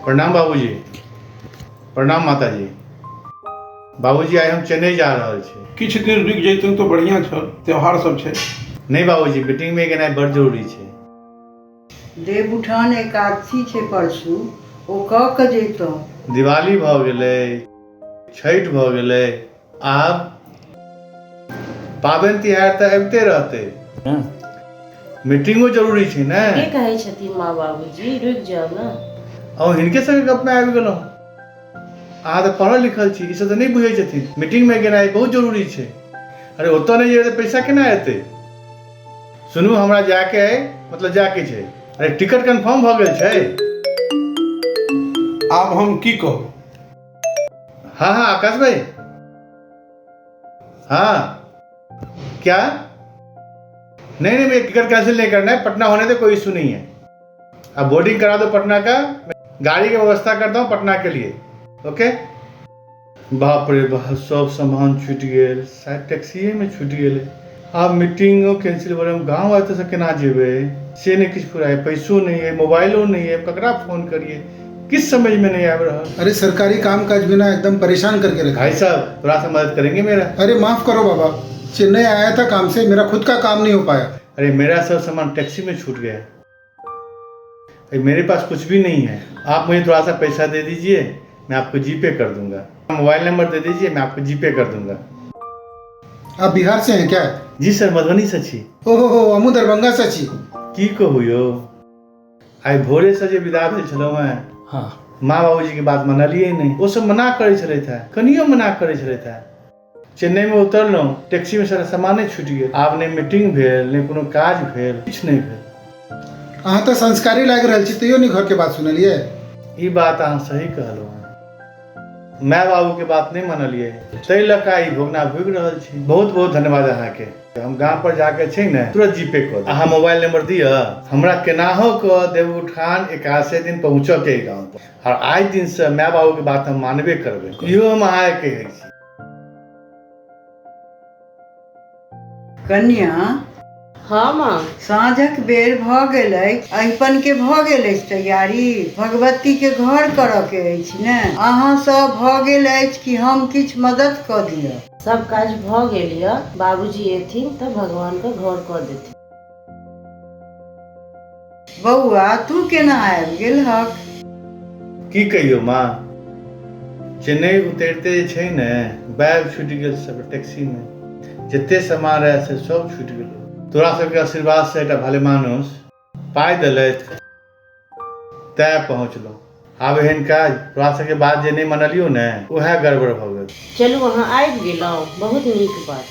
प्रणाम बाबूजी। प्रणाम माताजी। बाबूजी, आइ हम चेन्नई जा रहल छी। किछु दिन रुकि जैतहुँ तऽ बढ़िआँ छल, त्योहार सब छै। नहि बाबूजी, मीटिंग में गेनाइ बड़ जरूरी छै। देवउठान एकादशी छै परसू, ओ कऽ कऽ जैतहुँ। दिवाली भऽ गेलै, छठि भऽ गेलै, आब पाबनि तिहार तऽ अबिते रहतै। मीटिंगो जरूरी छै ने। के कहै छथिन माँ बाबूजी, रुकि जाउ ने। अहूँ हिनके संगे गपमे आबि गेलहुँ। अहाँ तऽ पढ़ल लिखल छी, ई सब तऽ नहि बुझै छथिन। मीटिंगमे गेनाइ बहुत जरूरी छै। अरे ओतऽ नहि जेबै तऽ पैसा केना एतै? सुनू, हमरा जायके अइ, मतलब जायके छै। अरे टिकट कन्फर्म भऽ गेल छै। आब हम की कहू? हाँ हाँ आकाश भाई, हाँ क्या? नहीं नहीं, मैं टिकट कैंसिल नहीं करना है, पटना होने से कोई इशू नहीं है। आप बोर्डिंग करा दो पटना का, मैं गाड़ी की व्यवस्था करता हूँ पटना के लिए। ओके। बाप रे बाप, सब सामान छूटि गेल, शायद टैक्सीएमे छूटि गेलै। आब मीटिंगो कैंसिल भऽ गेलै, हम गाँव एतऽसँ केना जेबै से नहि किछु फुराय, पैसो नहि अइ, मोबाइलो नहि अइ, ककरा फोन करियै, किछु समझमे नहि आबि रहल। अरे सरकारी काम काज बिना एकदम परेशान करके रखा। भाई साहब थोड़ा सा मदद करेंगे मेरा? अरे माफ करो बाबा, चेन्नई आया था काम से, मेरा खुद का काम नहीं हो पाया। अरे मेरा सब सामान टैक्सी में छूट गया, अरे मेरे पास कुछ भी नहीं है। आप मुझे थोड़ा सा पैसा दे दीजिए, मैं आपको जीपे कर दूंगा। मोबाइल नंबर दे दीजिए, मैं आपको जीपे कर दूंगा। आप बिहार से हैं क्या? जी सर, मधुबनी से छी। ओहो हो, हमहूँ दरभंगा से छी। की कहू यौ, आइ भोरेसँ जे विदा भेल छलहुँ हेँ, माँ बाबूजीके बात मानलियै नहि। ओ सब मना करै छलथि हेँ, कनियो मना करै छलथि हेँ। चेन्नईमे उतरलहुँ, टैक्सीमे सारा सामाने छूटि गेल। आब नहि मीटिंग भेल, नहि कोनो काज भेल, किछु नहि भेल। अहाँ तऽ संस्कारी लागि रहल छी, तैयो नहि घरके बात सुनलियै। ई बात अहाँ सही कहलहुँ हेँ, माय बाबूके बात नहि मानलियै, ताहि लऽ कऽ ई भोगना भोगि रहल छी। बहुत बहुत धन्यवाद अहाँके। हम गाम पर जाके छै ने तुरंत जीपे कऽ देब। अहाँ मोबाइल नंबर दिअ हमरा, केनाहो कऽ देवउठान एकादशी दिन पहुँचऽ के गाँव पर। और आइ दिन से माय बाबूके बात हम मानबे करबै, इहो हम अहाँके कहै छी। कन्या। हाँ माँ। साँझक बेर भऽ गेल अछि, अहिपन के भऽ गेल अछि तैयारी? भगवती के घर करऽ के अछि ने? अहाँ सब भऽ गेल अछि कि हम किछु मदद कऽ दिअ? सब काज भऽ गेल यऽ, बाबूजी एथिन तऽ भगवान के घर कऽ देथिन। बौआ, तू केना आबि गेलहक? की कहियौ माँ, चेन्नई उतरिते जे छै ने बैग छूटि गेल सब टैक्सीमे, जते सामान रहै से सब छूटि गेल। तोरा सबके आशीर्वाद से एकटा भले मानुस पाइ देलथि तैं पहुँचलहुँ। आब एहन काज तोरा सबके बात जे नहि मानलियौ ने, उएह गड़बड़ भऽ गेल। चलू अहाँ आबि गेलहुँ, बहुत नीक बात।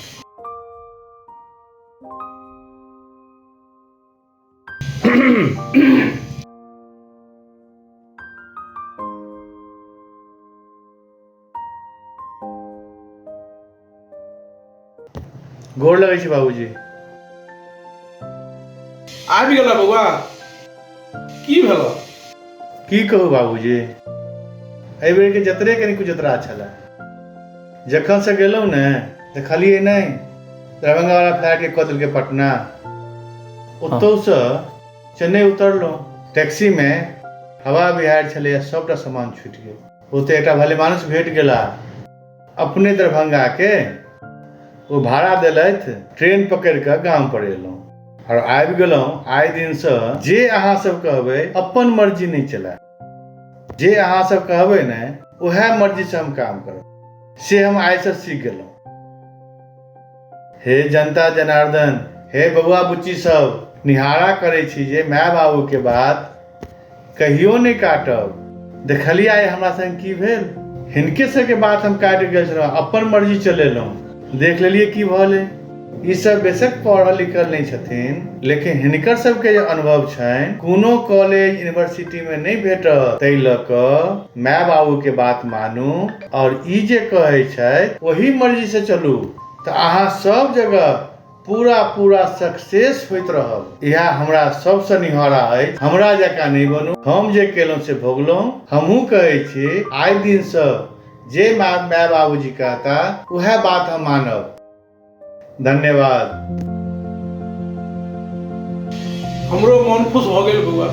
गोर लगै छी बाबूजी। आबि गेला बौआ, की भेल? की कहू बाबूजी, एहि बेर के जतरे कनि कुजतरा छलै। जखन से गेलहुँ ने देखलियै नहि, दरभंगा वाला फ्लाइट के कऽ देलकै पटना। ओतौसँ चेन्नई उतरलहुँ, टैक्सीमे हवा बिहाड़ि छलैए, सभटा सामान छूटि गेल। ओतऽ एकटा भले मानुस भेट गेला अपने दरभंगाके, ओ भाड़ा देलथि, ट्रेन पकड़ि कऽ गाम पर एलहुँ आओर आबि गेलहुँ। आइ दिनसँ जे अहाँ सब कहबै अपन मर्जी नहि चलायब, जे अहाँ सब कहबै ने उएह मर्जीसँ हम काम करब, से हम आइसँ सीख गेलहुँ। हे जनता जनार्दन, हे बौआ बुच्ची सब, निहारा करै छी जे माय बाबूके बात कहियो नहि काटब। देखलियै आइ हमरा संग की भेल? हिनके सबके बात हम काटि गेल छलहुँ, अपन मर्जी चलेलहुँ, देख लेलियै की भऽ ई सब बेशक पढ़ल लिखल नहि छथिन, लेकिन हिनकर सबके जे अनुभव छनि कोनो कॉलेज यूनिवर्सिटीमे नहि भेटत। ताहि लऽ कऽ माय बाबूके बात मानू आओर ई जे कहै छथि ओही मर्जीसँ चलू तऽ अहाँ सब जगह पूरा पूरा सक्सेस होइत रहब। इएह हमरा सबसँ निहोरा अछि, हमरा जकाँ नहि बनू। हम जे केलहुँ से भोगलहुँ। हमहूँ कहै छी आइ दिनसँ जे माय बाबूजी कहता उएह बात हम मानब। धन्यवाद। हमरो मन खुश भऽ गेल बौआ।